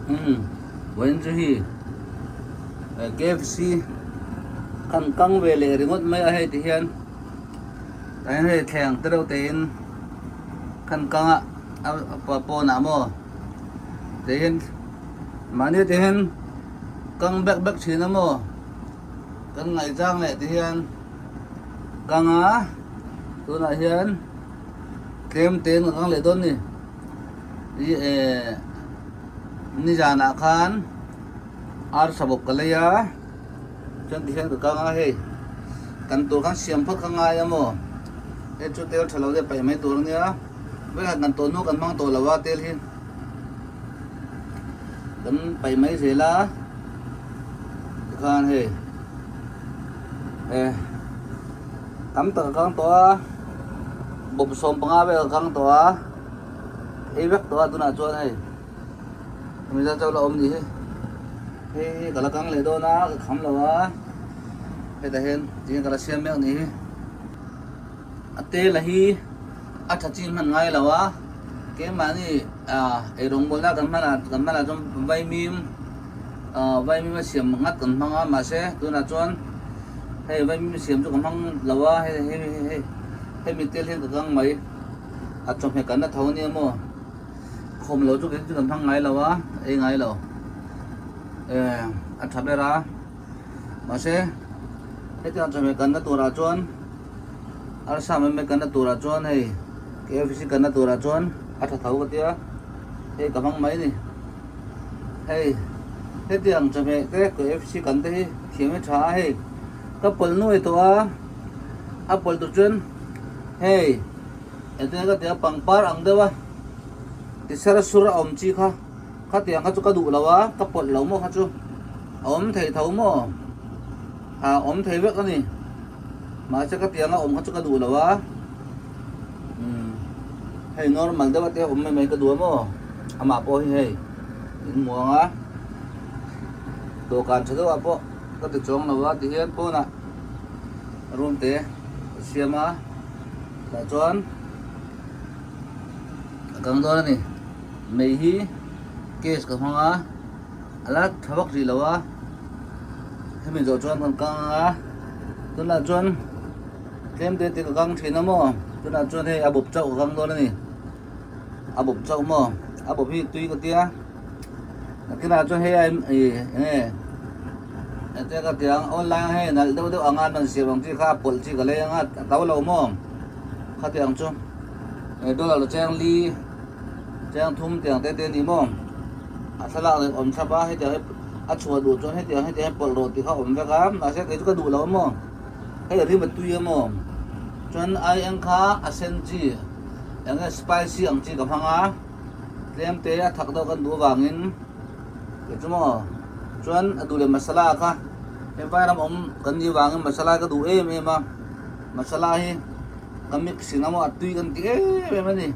Umm vawiin chu hi KFC kan kang ve leh ringawt mai a hei ti hian tah hian hei thleng te reuh te in kan kang a a pawnah maw te hian mahni te hian kang bek bek thin a maw kan ngaihchang leh ti hian kang a tunah hian tlem te in ka kang leh dawn a ni. Ih eh nizanah khan arsa bawk ka lei a chuan tihian ka kang a hei kan tur khan siam phawt ka ngai a maw hei chu tel tha lo deuh paih mai tur a nia vawikhat kan tawh hnu kan hmang tawh lo a tel hi kan paih mai zel a tikhan hei eh tam tak a kang tawh a bawp 15 vel a kang tawh a. Ei vek tawh a tunah chuan hei hemi zat chauh la awm nih hi hei hi ka la kang leh dawn a ka kham lo a hetah hian tinge ka la siam mek nih hi a tel a hi a tha chin hman ngai lo a keimahni ah eirawngbawl na kan hman ah kan hman ah chuan vaimim ah vaimim a siam ngat kan hmang a mahse tunah chuan hei vaimim siam chu ka hmang lo a hei hei hei hemi tel hian ka kang mai. A chawhmeh kan la tho ania maw khawm lo chu kei chu kan hmang ngai lo a ei ngai lo eh a tha ber a mahse hetiang chawhmeh kan la turah chuan arsa mai mai kan la turah chuan hei KFC kan la turah chuan a tha tho ka tia hei ka hmang mai a ni hei hetiang chawhmeh te KFC kan te hi thiam hi tha a hei ka pawlh nuai tawh a a pawlh tur chuan hei Engtin nge ka ti a, pangpar ang deuh a ti ser sur a awm chi kha, khatiang kha chu ka duh lo a, ka pawlh lo maw kha chu a awm thei tho maw? A awm thei vek a ni, mahse khatiang a awm kha chu ka duh lo a, umm hei normal deuh a te awm mai mai ka duh a maw, amah pawh hi hei in muang a, dawhkan tha deuh ah pawh ka ti chuang lo a tihian pawnah room te ka siam a. Tah chuan a kang dawn a ni mei hi case ka hmang a a la tha vak rih lo a hemi zawh chuan kan kang ang a tunah chuan tlem te te ka kang thin a maw tunah chuan hei a bawp chauh ka kang dawn a ni a bawp chauh maw a bawp hi tui ka tia nakinah chuan hei a ih eng nge enge ka ti ang online hei nalh deuh deuh anga an rawn siam ang chi kha a pawlh chi ka lei anga a to lo maw khatiang chu dollar cheng li cheng thum tiang te te a ni maw a thlalak leh awm thlap a hetiang hi a chhuah duh chuan hetiang hetiang hi pawlh rawh tih kha a awm vek a mahse kei chu ka duh lo a maw hei rim a tui a maw chuan ai eng kha a sen chi eng nge spicy ang chi ka hmang a. Tlem te a thak deuh kan duh avangin kei chu maw chuan a duh leh masala kha heng vairam awm kan nih avangin masala ka duh em em a masala hi ka mix in a maw a tui kan ti em em a ni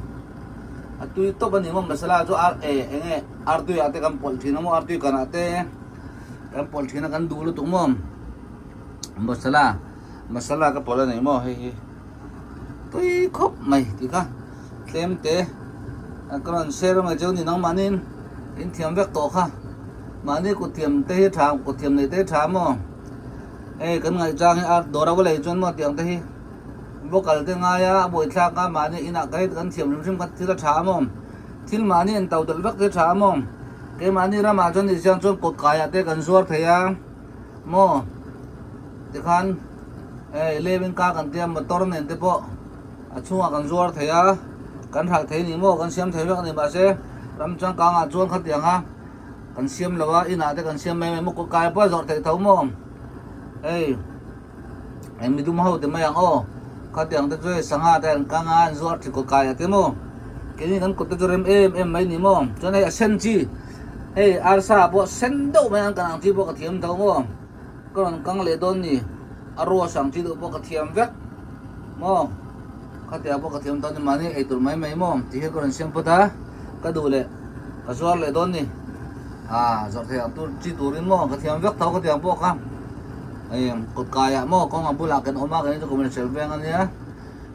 a tui tawp a ni maw masala chu ar eh eng nge artui ah te kan pawlh thin a maw artui kanah te kan pawlh thin a kan duh lutuk maw masala masala ka pawlh a ni maw hei hi. Tui khawp mai tih kha tlem te ka rawn share mai chu ni nangmahniin in thiam vek tawh kha mahni kut thiam te hi tha kut thiam neih te hi tha maw hei kan ngaihchang hi a dawr a va lei chuan maw tiang te hi vocal te ngai a a buaithlak a mahni inah ka hei kan thiam hrim hrim kha thil a tha maw thil mahni in to delh vek te hi tha maw keimahni ramah chuan ni chiang chuan kawt kaiah te kan zuar thei a maw tikhan. Hei levin car kan tia motor nen te pawh a chhungah kan zuar thei a kan hralh thei ni maw kan siam thei vek a ni mahse ram changkangah chuan khatiang a kan siam lo a inah te kan siam mai mai maw kai pawh a zawrh theih tho maw hei eng mi dum ho te mai ang aw khatiang te chu hei sangha te an kang a an zuar thei kawt kaiah te maw keini kan kawt te chu rem em em mai ni maw chuan hei a sen chi hei arsa pawh sen deuh mai ang kan ang chi pawh ka thiam tho maw. Ka rawn kang leh dawn ni, a ruah sang chi deuh pawh ka thiam vek maw, khatia pawh ka thiam dawn ni mahni eitur mai mai maw tih hi ka rawn siam phawt a, ka duh leh ka zuar leh dawn ni, ah zawrh theih ang tur chi turin maw ka thiam vek tho khatiang pawh kha eng kawt kaiah maw kawng a bulah kan awm a kan intu commercial veng a nia,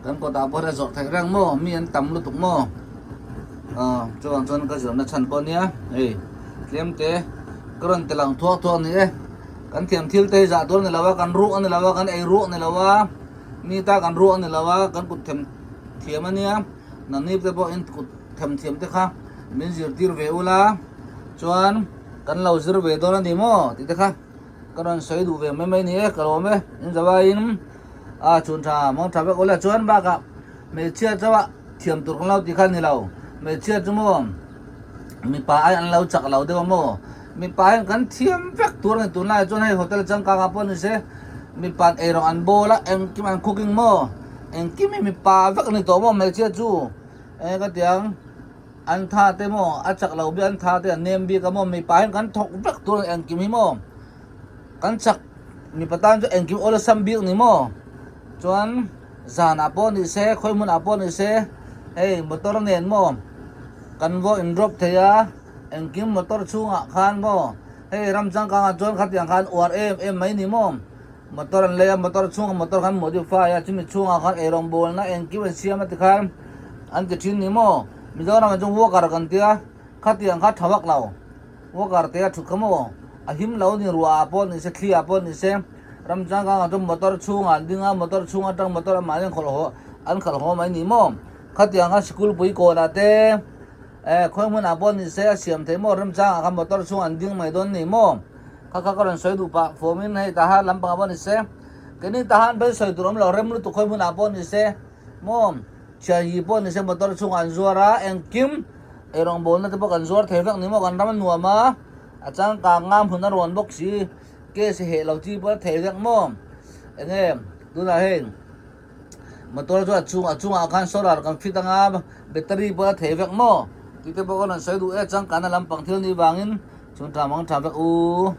kan kawtah pawh hian a zawrh theih reng maw mi an tam lutuk maw, ah chuvang chuan ka zirna chhan pawh a nia hei. Tlem te ka rawn ti lang thuak thuak ni e. Kan thiam thil te hi zah tur a ni lo a, kan ruk a ni lo a, kan ei ruk a ni lo a, mi ta kan ruk a ni lo a, kan kut them thiam a nia. Nangni te pawh in kut them thiam te kha min zirtir ve ula chuan kan lo zir ve dawn a ni maw tih te kha ka rawn sawi duh ve mai mai ni e, ka lawm e. In zavaiin a chhun tha mawng tha vek ula chuan bakah hmeichhia chauha thiam tur kan lo tih kha a ni lo, hmeichhia chu maw. Mipa ai an lo chak lo deuh a maw? Mipa hian kan thiam vek tur a ni tunlai chuan hei hotel changkangah pawh ni se mipa an eirawng an bawl a engkim an cooking maw? Engkim hi mipa vek a ni tawh maw hmeichhia chu eng ka tiang an tha te maw a chak lo bik an tha te an nem bik a maw mipa hian kan thawk vek tur a ni engkim hi maw kan chak mipa tan chu engkim awlsam bik ni maw chuan Zanah pawh ni se, khawi hmunah pawh ni se, hei motor nen maw kan vaw in drop thei a, engkim motor chhungah khan maw hei ram changkangah chuan khatiang khan uar em em mai ni maw, motor an lei a, motor chhungah motor khan modify a, chumi chhungah khan eirawngbawlna engkim an siam a tikhan an ti thin ni maw, Mizoramah chuan worker kan tia khatiang kha tha vak lo. Worker te a thut kha maw? A him lo ni ruah ah pawh ni se thli ah pawh ni se ram changkang ah chuan motor chhungah an ding a motor chhung atang motor amah hian khalh haw an khalh haw mai ni maw? Khatiang kha sikul pui kawn ah te eh khawi hmun ah pawh ni se a siam thei maw ram changah khan motor chhungah an ding mai dawn ni maw? Kha kha ka rawn sawi duh pah fawm in hei tahan lampang ah pawh ni se keini tahan phei sawi tur awm lo rem lutuk khawi hmun ah pawh ni se maw? Thianhi pawh ni se motor chhungah an zuar a, engkim eirawngbawlna te pawh kan zuar thei vek ni maw kan ram a nuam a, a changkang nga hmun a rawn bawk si, case heh lo chi pawh a thei vek maw, enge tunah hei motor chu a chhung a chungah khan solar kan fit anga battery pawh a thei vek maw tih te pawh ka rawn sawi duh e changkanna lampang thil nih vangin chhun tha mang tha vek u.